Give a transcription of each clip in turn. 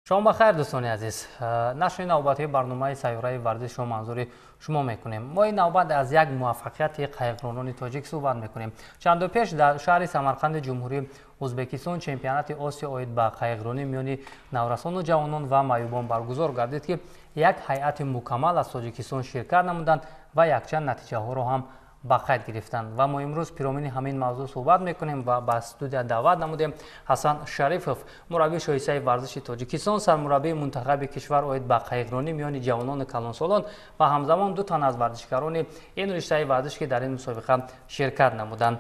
Шом бахайр, дӯстони азиз. Нашри навбатии барномаи «Сайёраи варзишро» манзури шумо мекунем. Мо ин навбат аз як муваффақияти қайиқронони тоҷик суҳбат мекунем. Чандо пеш дар шаҳри Самарқанди Ҷумҳурии Ӯзбекистон чемпионати Осиё оид ба қайиқронӣ миёни наврасону ҷавонон ва маъюбон баргузор гардид, ки як ҳайати мукаммал аз Тоҷикистон ширкат намуданд ва якчанд натиҷаҳоро ҳам ба қайд гирифтанд. Ва мо имрӯз пиромуни ҳамин мавзӯъ суҳбат мекунем ва ба студия даъват намудем Ҳасан Шарифов, мураббии шоистаи варзиши Тоҷикистон, сармураббии мунтахаби кишвар оид ба қайиқронӣ миёни ҷавонону калонсолон ва ҳамзамон ду тан аз варзишгарони ин риштаи варзиш, ки дар ин мусобиқа ширкат намуданд,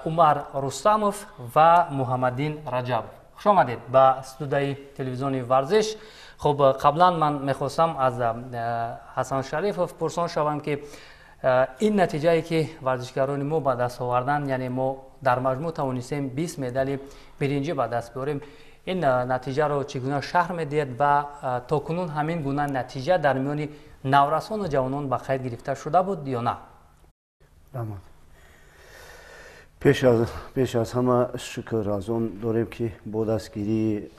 Умар Рустамов ва Муҳаммаддин Раҷабов. Хуш омадед ба студияи телевизиони «Варзиш». Хуб, қаблан ман мехостам аз Ҳасан Шарифов пурсон шавам, ки ин натиҷае, ки варзишгарони мо ба даст оварданд, яъне мо дар маҷмӯъ тавонистем 20 медали биринҷӣ ба даст биёрем, ин натиҷаро чӣ гуна шарҳ медиҳед ва то кунун ҳамин гуна натиҷа дар миёни наврасону ҷавонон ба қайд гирифта шуда буд ё на? Раҳмат. Пеш аз ҳама шукр аз он дорем, ки бо дастгирӣ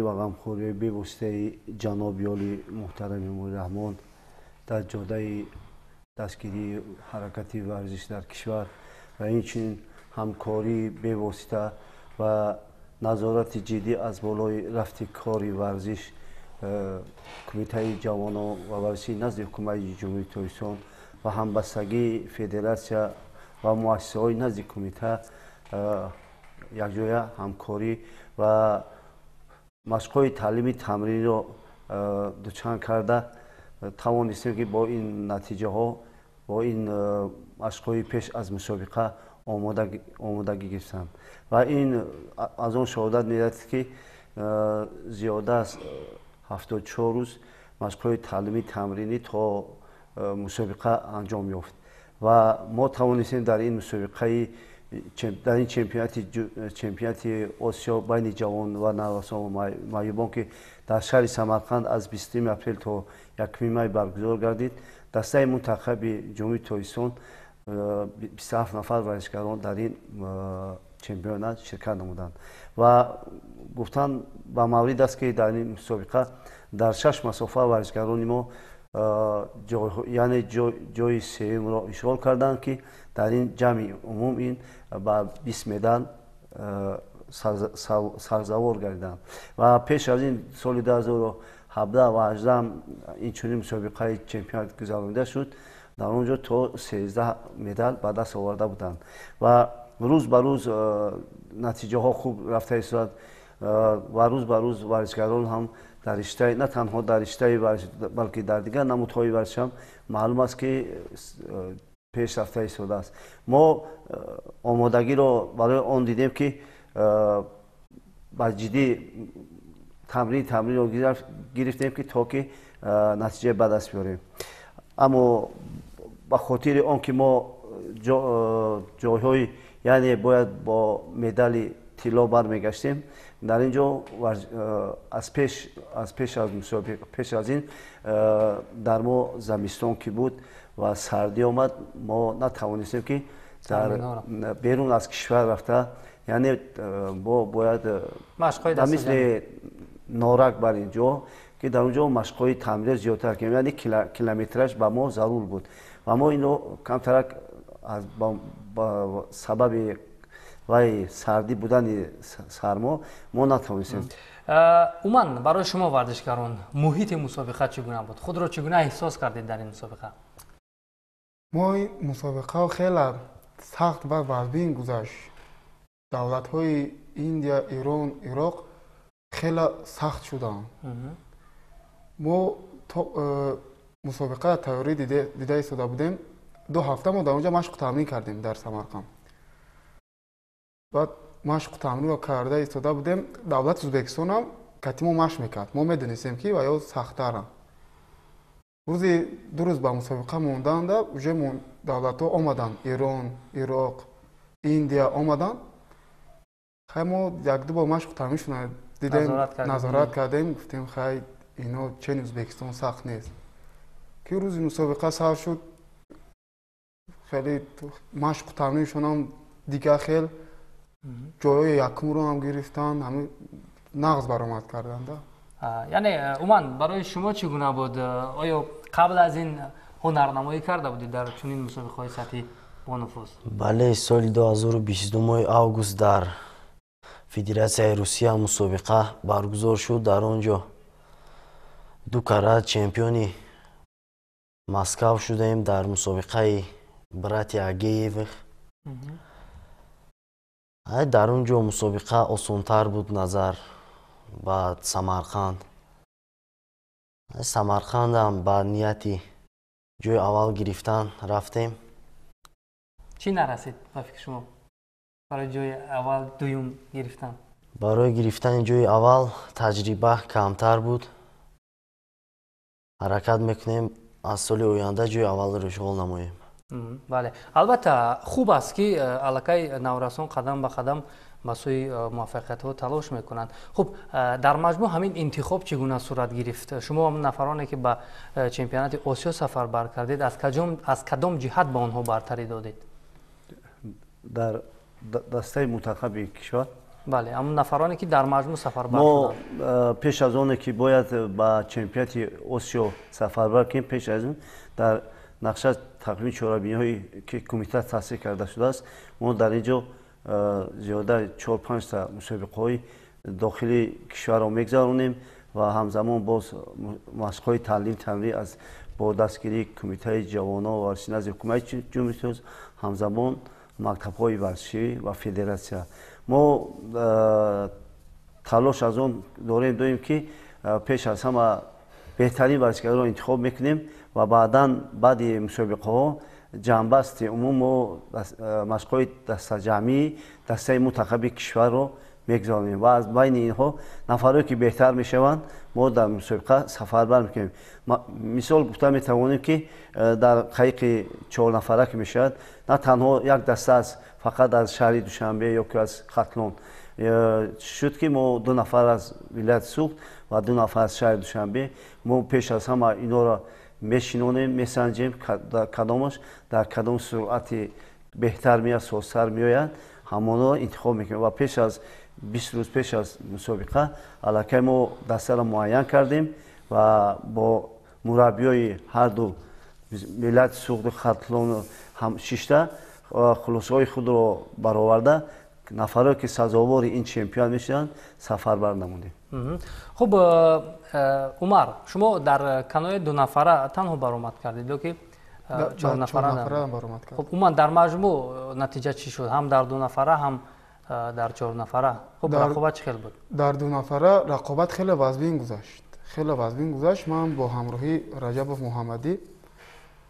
ва ғамхории бевоситаи ҷаноби олӣ муҳтарами Эмомалӣ Раҳмон дар ҷодаи дастгирии ҳаракати варзиш дар кишвар ва инчунин ҳамкории бевосита ва назорати ҷиддӣ аз болои рафти кори варзиш Кумитаи ҷавонон ва варзиши назди Ҳукумати Ҷумҳурии Тоҷикистон ва ҳамбастагии федератсия ва муассисаҳои назди кумита якҷоя ҳамкорӣ ва машқҳои таълими тамриниро дучанд карда тавонистем, ки бо ин натиҷаҳо, бо ин машқҳои пеш аз мусобиқа омодагӣ гирифтанд. Ва ин аз он шаҳодат медиҳад, ки зиёда аз 74 рӯз машқҳои таълими тамринӣ то мусобиқа анҷом ёфт ва мо тавонистем дар ин мусобиқаи, дар ин чемпионати Осиё байни ҷавон ва наврасон ва маъюбон, ки дар шаҳри Самарқанд аз 20 апрел то 1 май баргузор гардид, дастаи мунтахаби Ҷумҳурии Тоҷикистон, 27 нафар варзишгарон дар ин чемпионат ширкат намуданд. Ва гуфтан ба маврид аст, ки дар ин мусобиқа дар шаш масофа варзишгарони мо, яъне ҷои сеюмро ишғол карданд, ки дар ин ҷамъи умум ин ба 20 медал сарзавор гардиданд. Ва пеш аз ин соли 2017 ва 18 инчунин мусобиқаи чемпионат гузаронида шуд, дар он ҷо то 13 медал ба даст оварда буданд. Ва рӯз ба рӯз натиҷаҳо хуб рафта истодад ва рӯз ба рӯз варзишгарон ҳам дар риштаи, на танҳо дар риштаи варзиш, балки дар дигар намудҳои варзиш ҳам маълум аст, ки пеш рафта истодааст. Мо омодагиро барои он дидем, ки ба ҷиддӣ тамринро гирифтем, ки то ки натиҷа ба даст биёрем. Аммо ба хотири он ки мо ҷойҳои, яъне бояд бо медали тилло бармегаштем, дар ин ҷо аз пеш аз мусобиқа, пеш аз ин дар мо замистон ки буд ва сардӣ омад, мо натавонистем, ки дар берун аз кишвар рафта, яъне мо бояд ба мисли Норак бар ин ҷо, ки дар он ҷо машқҳои тамрин зиёдтар кунем, яъне километраж ба мо зарур буд ва мо инро камтарак ба сабаби вай сардӣ будани сармо мо натавонистем. Умуман, барои шумо варзишгарон муҳити мусобиқа чӣ гуна буд? Худро чӣ гуна эҳсос кардед дар ин мусобиқа? Мо мусобиқа хеле сахт ва вазбин гузашт. Давлатҳои Индия, Ирон, Ироқ хеле сахт шуданд. Мо мусобиқа тайёрӣ дида истода будем. 2 ҳафта мо дар онҷо машқу тамрин кардем дар Самарқанд. Баъд машқу тамринро карда истода будем, давлати Ӯзбекистонам кати мо машқ мекард. Мо медонистем, ки ва ё сахттаранд. Рӯзи 2 рӯз ба мусобиқа монданда уже давлатҳо омаданд, Ирон, Ироқ, Индия омаданд. Хай, мо якду бор машқу тамриншона дидем, назорат кардем, гуфтем: «Хай, ино чени Ӯзбекистон сахт нест». Ки рӯзи мусобиқа сар шуд, хеле машқу тамриншонам дигар хел, ҷойҳои якумро ҳам гирифтанд. Ҳамин Нағз баромад карданд. Яъне умуман барои шумо чӣ гуна буд? Оё қабл аз ин ҳунарнамоӣ карда будед дар чунин мусобиқаҳои сатҳи бонуфуз? Бале, соли 2022 моҳи август дар Федератсияи Русия мусобиқа баргузор шуд. Дар он ҷо ду карат чемпиони Москав шудаем дар мусобиқаи братья Агеевых. Дар он ҷо мусобиқа осонтар буд назар ба Самарқанд. Самарқандам ба нияти ҷои аввал гирифтан рафтем. Чӣ нарасид ба фикри шумо барои ҷои аввал, дуюм гирифтан? Барои гирифтани ҷои аввал таҷриба камтар буд. Ҳаракат мекунем, аз соли оянда ҷои аввалро ишғол намоем. Бале, албатта, хуб аст, ки аллакай наврасон қадам ба қадам ба сӯи муваффақиятҳо талош мекунанд. Хуб, дар маҷмӯъ ҳамин интихоб чӣ гуна сурат гирифт? Шумо нафароне, ки ба чемпионати Осиё сафарбар кардед, аз кадом ҷиҳат ба онҳо бартарӣ додед? Дар дастаи мунтахаби кишвар? Бале, ҳамон нафароне, ки дар маҷмӯъ сафарбар. Мо пеш аз оне ки бояд ба чемпионати Осиё сафарбар кунем, пеш аз он дар нақша, тақвими чорабиниҳое ки кумита тасдиқ карда шудааст, мо дар ин ҷо зиёда чор панҷта мусобиқаҳои дохили кишварро мегузаронем ва ҳамзамон боз машқҳои таълим тамрин аз бо дастгирии Кумитаи ҷавонон ва варзиши назди Ҳукумати Ҷумҳурии Тоҷикистон, ҳамзамон мактабҳои варзишӣ ва федератсия. Мо талош аз он дорем, ки пеш аз ҳама беҳтарин варзишгаронро интихоб мекунем ва баъдан, баъди мусобиқаҳо, ҷамъбасти умум мо машқҳои дастаҷамъии дастаи мунтахаби кишварро мегузаронем ва аз байни инҳо нафарое ки беҳтар мешаванд, мо дар мусобиқа сафарбар мекунем. Мисол гуфта метавонем, ки дар қайиқи чорнафара ки мешавад, на танҳо як даста аз фақат аз шаҳри Душанбе ё ки аз Хатлон шуд, ки мо ду нафар аз вилояти Суғд ва ду нафар аз шаҳри Душанбе. Мо пеш аз ҳама инҳоро мешинонем, месанҷем, кадомаш дар кадом суръати беҳтар меояд, созтар меояд, ҳамонро интихоб мекунем. Ва пеш аз 20 рӯз пеш аз мусобиқа аллакай мо дастаро муайян кардем ва бо мураббиёи ҳарду вилояти Суғду Хатлону ҳам шишта, хулосаҳои худро бароварда, нафаре ки сазовори ин чемпионат мешуданд, сафарбар намудем. Хуб, Умар, шумо дар канои дунафара танҳо баромад кардед ё ки чорнафара? Хуб, умуман дар маҷмӯъ натиҷа чӣ шуд, ҳам дар дунафара, ҳам дар чорнафара? Хуб, рақобат чӣ хел буд? Дар дунафара рақобат хеле вазбин гузашт, хеле вазбин гузашт. Ман бо ҳамроҳии Раҷабов Муҳаммадӣ,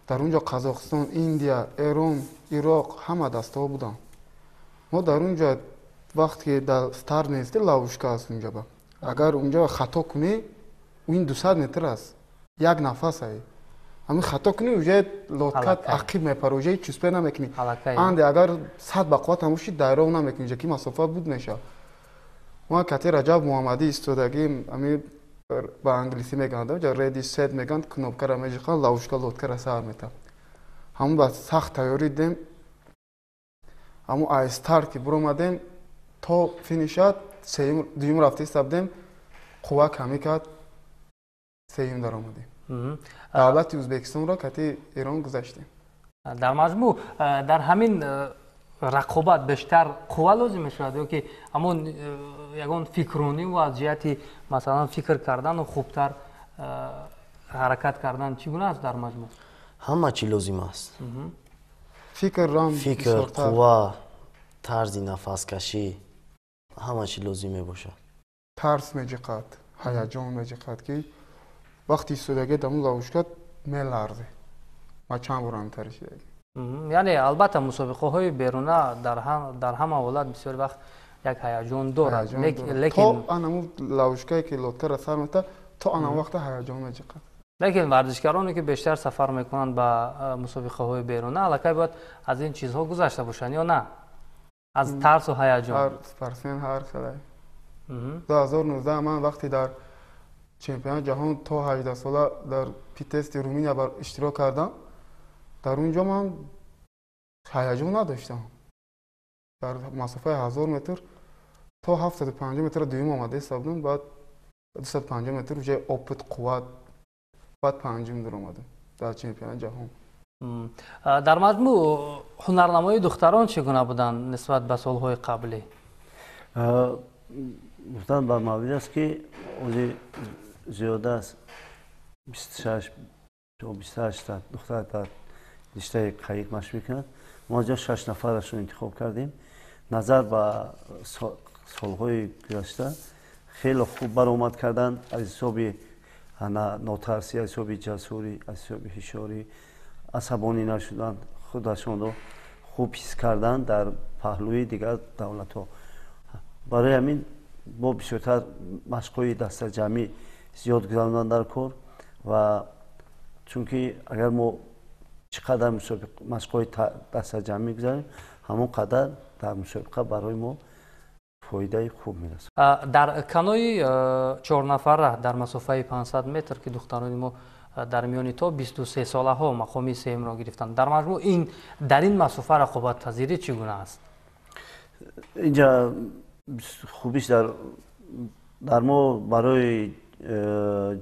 дар он ҷо Қазоқистон, Индия, Эрон, Ироқ, ҳама дастаҳо буданд. Мо дар он ҷо вақте ки дар старт меистӣ, ловушка аст унҷаба. Агар унҷа хато кунӣ, ин 200 метр аст, як нафас ай, ҳамин хато кунӣ, уже лодка ақиб мепара, уже ҳеҷ успеть намекунӣ. Анде агар сад ба қувват ҳам бошӣ, дайров намекунӣ, ки масофа буд мешавад. Ма кати Раҷаб Муҳаммадӣ истодагим, ами ба англисӣ мегӯянд ready, set мегӯянд, кнопкара меҷиқанд, ловушка лодкара сар метавад. Ҳамун ба сахт тайёрӣ дидем. Ҳамун ай старт ки биромадем то финишат, сеюм, дуюм рафта иста будем, қувва камӣ кард, сеюм даромадем. Давлати Ӯзбекистонро кати Эрон гузаштем. Дар маҷмӯъ дар ҳамин рақобат бештар қувва лозим мешавад ё ки ҳамон ягон фикрониву аз ҷиҳати, масалан, фикр кардану хубтар ҳаракат кардан чӣ гуна аст дар маҷмӯъ? Ҳама чӣ лозим аст. Фикрам. Фикр, қувва, тарзи нафаскашӣ, ҳама чӣ лозим мебошад. Тарс меҷиқад, ҳаяҷон меҷиқад, ки вақти истодагӣ дар он ловушка меларзе. Ма чанд бор ҳамтари шидагӣ. Яъне, албатта, мусобиқаҳои беруна дар ҳама ҳолат бисёр вақт як ҳаяҷон дорад, лекин то анаму ловушкае ки лодкара сар мета, то анам вақта ҳаяҷон меҷиқад. Лекин варзишгароне, ки бештар сафар мекунанд ба мусобиқаҳои беруна, аллакай бояд аз ин чизҳо гузашта бошанд ё на, аз тарсу ҳаяҷон? Ҳар спортсмен ҳар хеле. 2019 ман вақте дар чемпионати ҷаҳон то 18 сола дар Питести Руминия иштирок кардам, дар он ҷо ман ҳаяҷон надоштам. Дар масофаи 1000 метр. То 750 метр дуюм омада истодам, баъд 250 метр уже опыт, қувват, баъд панҷум даромадам дар чемпионати ҷаҳон. Дар маҷмӯъ ҳунарнамоии духтарон чӣ гуна буданд нисбат ба солҳои қаблӣ? Гуфтан бар маврид аст, ки ози зиёда аз 26 то 28 духтар дар риштаи қаиқ машқ мекунад. Мо аз ҷо шаш нафарашро интихоб кардем. Назар ба солҳои гузашта хеле хуб баромад карданд аз ҳисоби нотарсӣ, аз ҳисоби ҷасурӣ, аз ҳисоби ҳушёрӣ, асабонӣ нашуданд, худашонро хуб ҳис карданд дар паҳлӯи дигар давлатҳо. Барои ҳамин мо бисёртар машқҳои дастаҷамъӣ зиёд гузарондан дар кор, ва чунки агар мо чӣ қадар машқҳои дастаҷамъӣ гузарем, ҳамон қадар дар мусобиқа барои мо фоидаи хуб мерасад. Дар канои чорнафара дар масофаи 500 метр, ки духтарони мо дар миёни то 23 солаҳо мақоми сеюмро гирифтанд, дар маҷмӯъ ин дар ин масофа рақобатпазирӣ чӣ гуна аст? Инҷа хубиш дар мо барои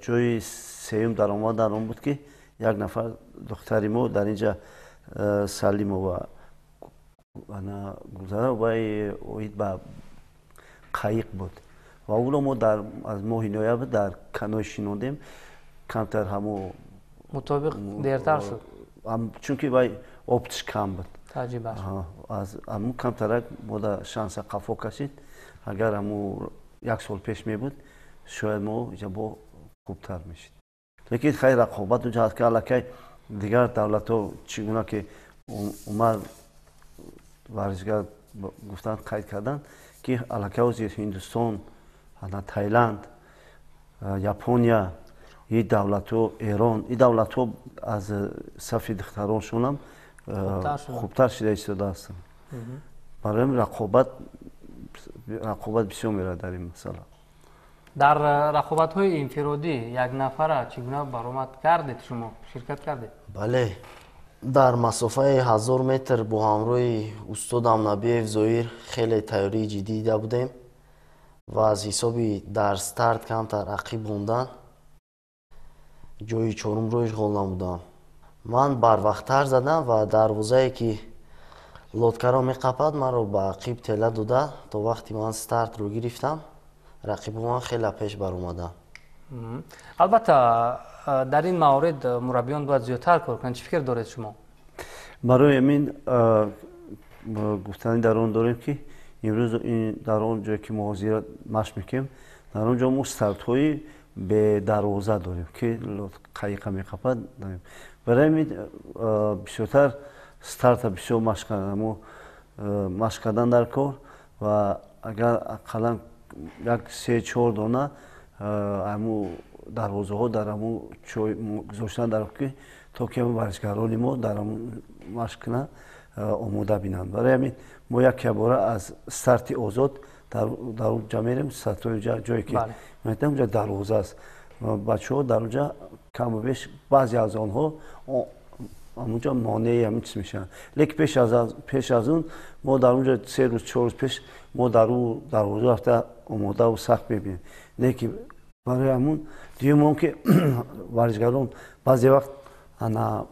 ҷои сеюм даромадан он буд, ки як нафар духтари мо дар инҷа, Салимова Гулзара, вай оид ба қаиқ буд ва ӯро мо аз моҳи ноябр дар каной шинондем. Камтар ҳамо мутобиқ дертар шуд. Чунки вай опыт ш кам буд. Таҷрибааш. Аз ҳамун камтарак мода шанса қафо кашид. Агар ҳаму як сол пеш мебуд, шояд мо иҷа бо хубтар мешид. Лекин хайр, рақобат унҷа ҳаст, ки аллакай дигар давлатҳо, чӣ гуна ки Умар варзишгар гуфтанд, қайд карданд, ки аллакай ҳозир Ҳиндустон, Таиланд, Япония, и давлатҳо, Эрон, и давлатҳо аз сафи духтароншонам хубтар шида истода ҳастанд. Барои ҳамин рақобат бисёр меравад дар ин масъала. Дар рақобатҳои инфиродӣ, якнафара, чӣ гуна баромад кардед, шумо ширкат кардед? Бале, дар масофаи 1000 метр бо ҳамроҳи устодам Набиев Зоир хеле тайёрии ҷиддӣ дида будем ва аз ҳисоби дар старт камтар ақиб мондан ҷои чорумро ишғол намудам. Ман барвақттар задам ва дарвозае, ки лодка ро меқапад, маро ба ақиб тела дода, то вақти ман стартро гирифтам, рақибо ман хеле пеш баромадам. Албатта, дар ин маврид мураббиён бояд зиёдтар кор кунанд. Чӣ фикр доред шумо? Барои ҳамин гуфтанӣ дар он дорем, ки имрӯз дар он ҷое, ки мо ҳозир машқ мекунем, дар он ҷо мо стартҳои бедарвоза дорем, ки қаиқа меқапад. Барои ҳамин бисёртар старта бисёр машқ кардан дар кор ва агар ақаллан як се чор дона ҳаму дарвозаҳо дар ҳаму ҷой гузоштан дар, ки то ки варзишгарони мо дар ҳаму машқ кунанд, омода бинанд. Барои ҳамин мо як бора аз старти озод дар онҷа мерем. Стартҳои ҷое ки метавонем, онҷа дарвоза аст. Бачаҳо дар онҷа каму беш баъзе аз онҳо ҳамунҷо монеи ҳамин чиз мешаванд. Лекин пеш аз он мо дар онҷа 3 рӯз, 4 рӯз пеш мо дар ӯ дарвоза рафта омодаву сахт мебинем. Лекин барои ҳамун дуюм он ки варзишгарон баъзе вақт ана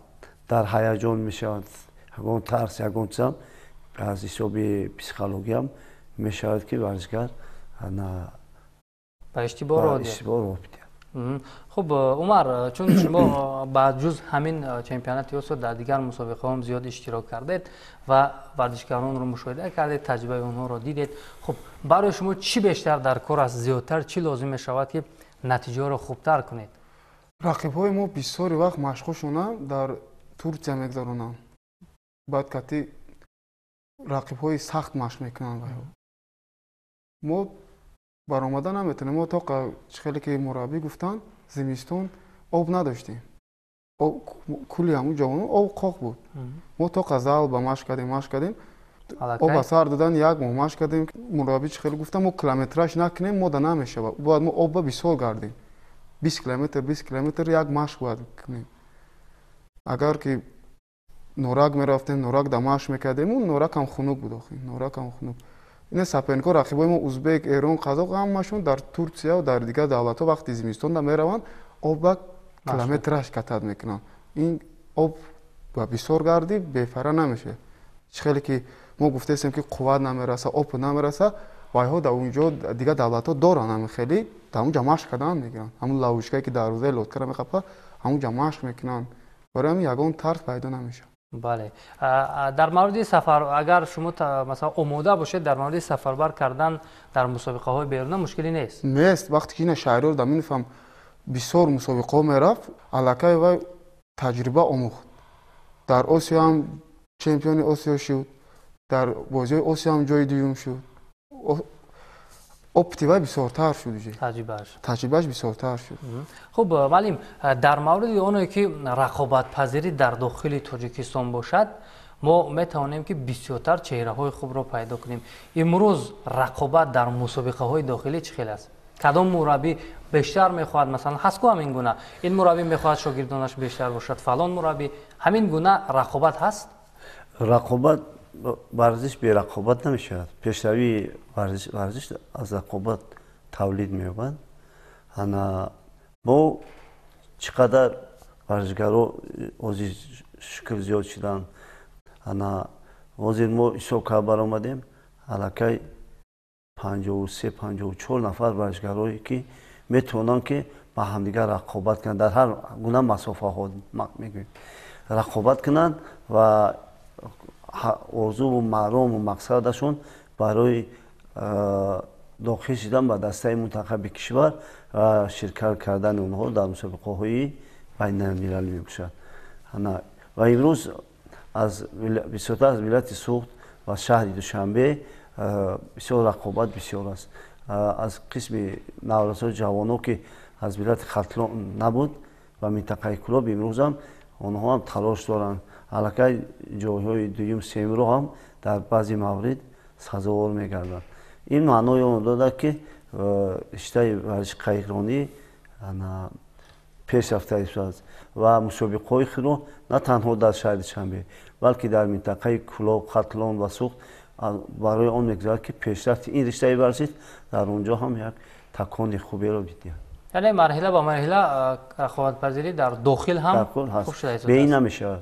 дар ҳаяҷон мешаванд, ягон тарс, ягон чизам аз ҳисоби психологиям мешавад, ки варзишгар ана ба иштибоҳ роҳ диҳад. Хуб, Умар, чун шумо ба ҷуз ҳамин чемпионати Осиё дар дигар мусобиқаҳом зиёд иштирок кардед ва варзишгаронро мушоҳида кардед, таҷрибаи онҳоро дидед, хуб, барои шумо чӣ бештар дар кор аст, зиёдтар чӣ лозим мешавад, ки натиҷаро хубтар кунед? Рақибҳои мо бисёри вақт машқҳошона дар Турсия мегузаронанд, баъд кати рақибҳои сахт машқ мекунанд. Мо баромада наметавонем. Мо тоқа, чӣ хеле ки мураббӣ гуфтанд, зимистон об надоштем, кули ҳамун ҷавонон об қоқ буд. Мо тоқа зал ба машқ кардем, машқ кардем, об ба сар додан, як моҳ машқ кардем. Мураббӣ чӣ хеле гуфтанд, мо километраж накунем, мода намешавад. Бояд мо об ба бисёр гардем, 20 километр, 20 километр як машқ бояд кунем. Агар ки Норак мерафтем, Норак да машқ мекардем, Норакам хунук буд, охи Норакам хунук. Ина соперник ҳо, рақибои мо узбек, эрон, қазоқ ҳамашон дар Турсия ва дар дигар давлатҳо вақти зимистонда мераванд, об ба километраш катать мекунанд. Ин об ба бисёр гардӣ бефара намешавад. Чӣ хеле ки мо гуфтаистем, ки қувват намераса, об намераса, вайҳо дар унҷо, дигар давлатҳо доранд ҳамин хеле, дар ҳамунҷа машқ кардан мегиранд. Ҳамун ловушка е ки дарвозаи лодка ра меқапа, ҳамунҷа машқ мекунанд. Барои ҳамин ягон тарс пайдо намешавад. Бале, дар мавриди сафар, агар шумо масалан омода бошед, дар мавриди сафарбар кардан дар мусобиқаҳои беруна мушкилӣ нест? Нест. Вақте ки ина Шаҳриёр Даминов бисёр мусобиқаҳо мерафт, аллакай вай таҷриба омӯхт. Дар Осиё ҳам чемпиони Осиё шуд, дар бозиҳои Осиё ҳам ҷои дуюм шуд. Опыт и вай бисёртар шуд. Таҷрибааш. Таҷрибааш бисёртар шуд. Хуб, муаллим, дар мавриди оне ки рақобатпазирӣ дар дохили Тоҷикистон бошад, мо метавонем, ки бисёртар чеҳраҳои хубро пайдо кунем. Имрӯз рақобат дар мусобиқаҳои дохилӣ чӣ хел аст? Кадом мураббӣ бештар мехоҳад, масалан, ҳаст ку ҳамин гуна, ин мураббӣ мехоҳад шогирдонаш бештар бошад, фалон мураббӣ, ҳамин гуна рақобат ҳаст? Рақобат, варзиш берақобат намешавад. Пешравии варзиш аз рақобат тавлид меёбад. Ана мо чӣ қадар варзишгаро ҳозир, шукр, зиёд шуданд. Ана ҳозир мо ҳисоб карда баромадем, аллакай 53, 54 нафар варзишгарое ки метавонанд, ки ба ҳамдигар рақобат кунанд, дар ҳар гуна масофаҳо мегӯем, рақобат кунанд ва орзуву марому мақсадашон барои дохил шудан ба дастаи мунтахаби кишвар ва ширкат кардани онҳо дар мусобиқаҳои байналмилалӣ мебошад. Ва имрӯз аз бисёртар аз вилояти Суғд ва шаҳри Душанбе бисёр рақобат бисёр аст. Аз қисми наврасои ҷавоно, ки аз вилояти Хатлон набуд ва минтақаи Кӯлоб, имрӯзам онҳо ҳам талош доранд, аллакай ҷойҳои дуюм, сеюмро ҳам дар баъзе маврид сазовор мегарданд. Ин маънои онро дорад, ки риштаи варзиши қайиқронӣ пеш рафта истодааст ва мусобиқаҳои худро на танҳо дар шаҳри Душанбе, балки дар минтақаи Кӯлоб, Хатлон ва Суғд барои он мегузарад, ки пешрафти ин риштаи варзиш дар он ҷо ҳам як такони хуберо бидиҳад. Яъне марҳила ба марҳила рақобатпазирӣ дар дохил ҳам хуб шуда истодааст. Бе ин намешавад,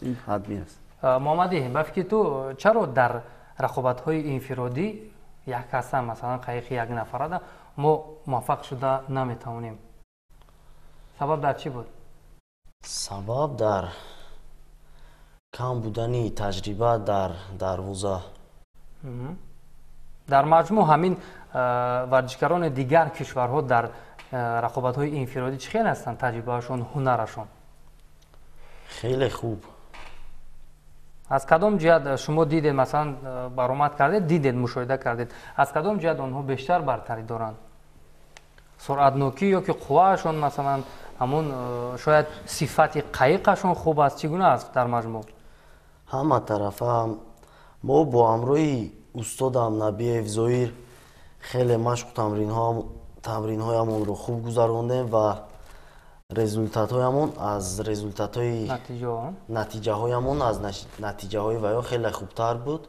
ин ҳатмӣ аст. Муҳаммадӣ, ба фикри ту, чаро дар рақобатҳои инфиродӣ, як каса, масалан, қайиқи як нафарада мо муваффақ шуда наметавонем? Сабаб дар чӣ буд? Сабаб дар кам будани таҷриба дар дарвоза. Дар маҷмӯъ ҳамин варзишгарони дигар кишварҳо дар рақобатҳои инфиродӣ чӣ хел ҳастанд? Таҷрибаашон, ҳунарашон? Хеле хуб. Аз кадом ҷиҳат шумо дидед, масалан, баромад кардед, дидед, мушоҳида кардед, аз кадом ҷиҳат онҳо бештар бартарӣ доранд? Суръатнокӣ ё ки қувваашон, масалан, ҳамун шояд сифати қайиқашон хуб аст? Чӣ гуна аст дар маҷмӯъ? Ҳама тарафа. Мо бо ҳамроҳи устодам Набиев Зоир хеле машқу тамринҳоямонро хуб гузарондем ва результат ҳоямон аз результат ҳои натиҷаҳоямон аз натиҷаҳои ваё хеле хубтар буд.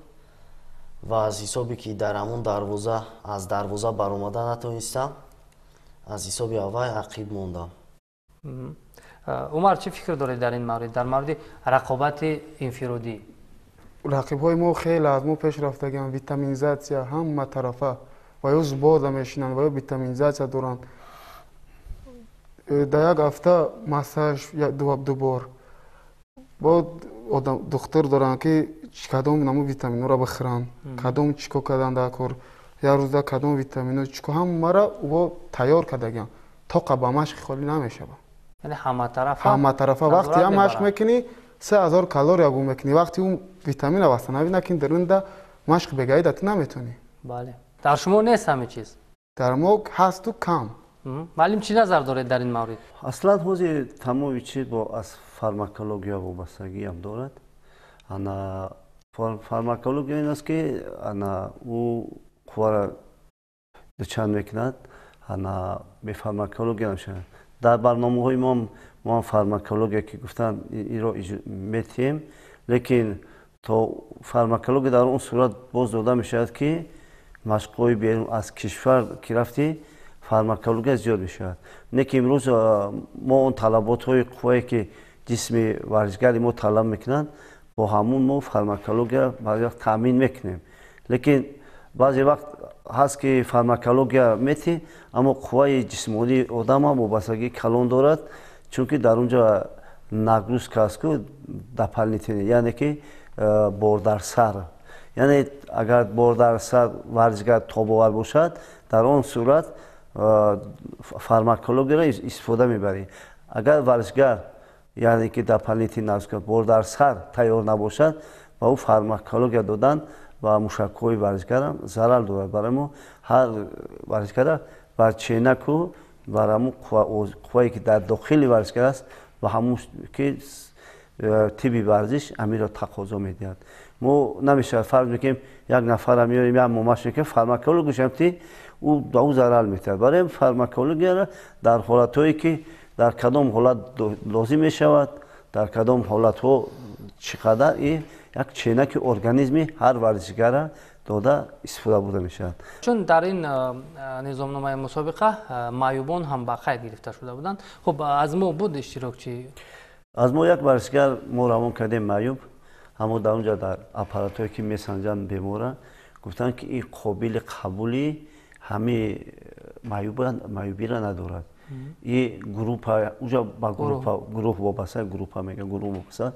Ва аз ҳисобе ки дар ҳамон дарвоза аз дарвоза баромада натонистам, аз ҳисоби аввай ақиб мондам. Умар, чӣ фикр доред дар ин маврид, дар мавриди рақобати инфиродӣ? Рақибҳои мо хеле аз мо пеш рафтагианд. Витаминизатсия ҳама тарафа, ва ё сбор да мешинанд, ва ё витаминизатсия доранд. Дар як ҳафта массаж ду бор, бо духтур доранд, ки кадом намо витаминҳоро бихӯранд, кадом чӣ кор кардан дар кор, як рӯза кадом витаминҳо, чӣ кор, ҳамаро ӯ тайёр кардагианд. Тоқа ба машқи холӣ намешавад. Яъне ҳаматарафа. Ҳаматарафа. Вақте як машқ мекунӣ, 3000 калория гум мекунӣ. Вақте ӯ витамина восстановить накунӣ, дарунда машқ бегаида ту наметонӣ. Бале, дар шумо нест ҳамин чиз? Дар мо ҳасту, кам. Муаллим, чӣ назар доред дар ин маврид? Аслан ҳозир тамоми чиз бо аз фармакология вобастагиам дорад. Ана фармакология ин аст, ки ана ӯ қуввара дучанд мекунад. Ана бе фармакология намешавад. Дар барномаҳои мо фармакология, ки гуфтанд, инро метиҳем, лекин то фармакология дар он сурат боз дода мешавад, ки Машқҳои берун аз кишвар ки рафтӣ, фармакология зиёд мешавад. Не ки имрӯз мо он талаботҳои қуввае ки ҷисми варзишгари мо талаб мекунанд, бо ҳамун мо фармакология баъзе вақт таъмин мекунем. Лекин баъзе вақт ҳаст ки фармакология метӣ, аммо қувваи ҷисмонии одам ҳам вобастагии калон дорад, чунки дар он ҷо нагрузка аст ку дополнительный, яъне ки бор дар сар. Яъне агар бор дар сар варзишгар тобовар бошад, дар он сурат фармакологияро истифода мебарӣ. Агар варзишгар, яъне ки дополнительный нагрузка, бор дар сар тайёр набошад, ба ӯ фармакология додан ва мушакҳои варзишгарам зарар дорад. Барои мо ҳар варзишгара бар ченаку бар ҳамун қуввае ки дар дохили варзишгар аст ва ҳамун ки тибби варзиш ҳаминро тақозо медиҳад. Мо намешавад, фарз мекунем, як нафарра меорем, як момаш мекунем, фармакологияшам ти ӯ ба ӯ зарар метиҳад. Барои фармакологияро дар ҳолатҳое ки дар кадом ҳолат лозим мешавад, дар кадом ҳолатҳо чӣ қадар, и як ченаки организми ҳар варзишгара дода истифода бурда мешавад. Чун дар ин низомномаи мусобиқа маъюбон ҳам ба қайд гирифта шуда буданд, хуб, аз мо буд иштирокчӣ? Аз мо як варзишгар мо равон кардем маъюб, аммо дар он ҷо дар аппаратҳое ки месанҷанд бемора, гуфтанд ки ин қобили қабули ҳамаи маъюбиро надорад. И группа уҷа ба группа гурӯҳ вобаста, группа мега, гурӯҳ вобаста.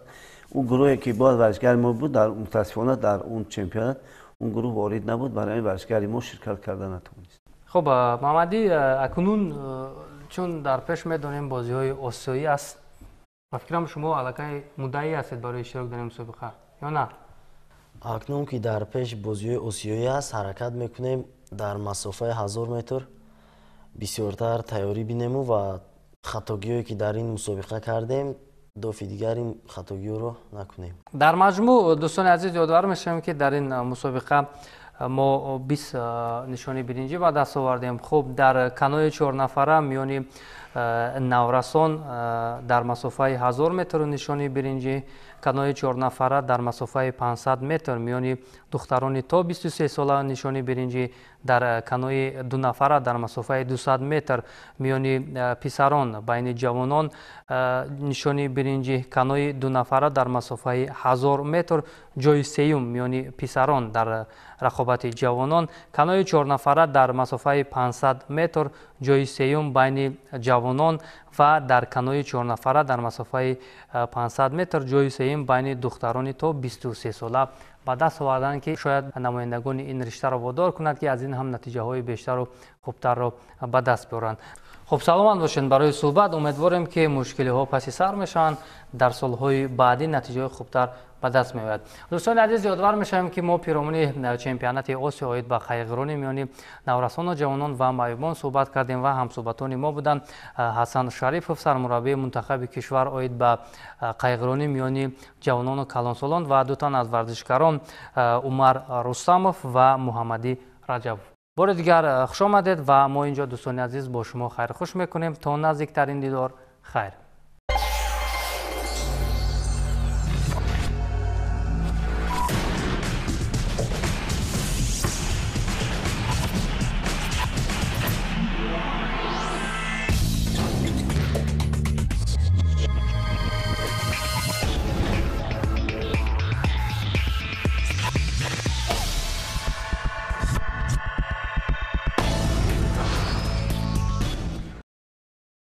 Ӯ гурӯҳе ки бояд варзишгари мо буд, дар мутаассифона дар он чемпионат он гурӯҳ ворид набуд, барои ҳамин варзишгари мо ширкат карда натавонист. Хуб, Муҳаммадӣ, акнун чун дар пеш медонем бозиҳои осиёӣ аст, ба фикрам шумо аллакай муддаӣ ҳастед барои иштирок дар ин мусобиқа ё на? Акнун ки дар пеш бозиҳои осиёӣ аст, ҳаракат мекунем дар масофаи 1000 метр бисёртар тайёрӣ бинему ва хатогиҳое ки дар ин мусобиқа кардем, дофи дигар ин хатогиҳоро накунем. Дар маҷмӯъ, дӯстони азиз, ёдовар мешавем, ки дар ин мусобиқа мо 20 нишони биринҷӣ ба даст овардем. Хуб, дар канои чорнафара миёни наврасон дар масофаи 1000 метр нишони биринҷӣ, канои чорнафара дар масофаи 500 метр миёни духтарони то 23 сола нишони биринҷӣ, дар канои дунафара дар масофаи 200 метр миёни писарон байни ҷавонон нишони биринҷӣ, канои дунафара дар масофаи 1000 метр ҷои сеюм миёни писарон дар рақобати ҷавонон, канои чорнафара дар масофаи 500 метр ҷои сеюм байни ҷавонон ва дар канои чорнафара дар масофаи 500 метр ҷои сеюм байни духтарони то 23 сола ба даст оварданд, ки шояд намояндагони ин риштаро водор кунад, ки аз ин ҳам натиҷаҳои бештару хубтарро ба даст биёранд. Хуб, саломат бошед барои суҳбат. Умедворем, ки мушкилиҳо паси сар мешаванд, дар солҳои баъдӣ натиҷаҳои хубтар ба даст меояд. Дӯстони азиз, ёдовар мешавем, ки мо пиромуни чемпионати Осиё оид ба қайиқронӣ миёни наврасону ҷавонон ва маъюбон суҳбат кардем ва ҳамсӯҳбатони мо буданд Ҳасан Шарипов, сармураббии мунтахаби кишвар оид ба қайиқронӣ миёни ҷавонону калонсолон, ва ду тан аз варзишгарон Умар Рустамов ва Муҳаммадӣ Раҷабов. Бори дигар хушомадед ва мо инҷо, дӯстони азиз, бо шумо хайрхуш мекунем. То наздиктарин дидор, хайр.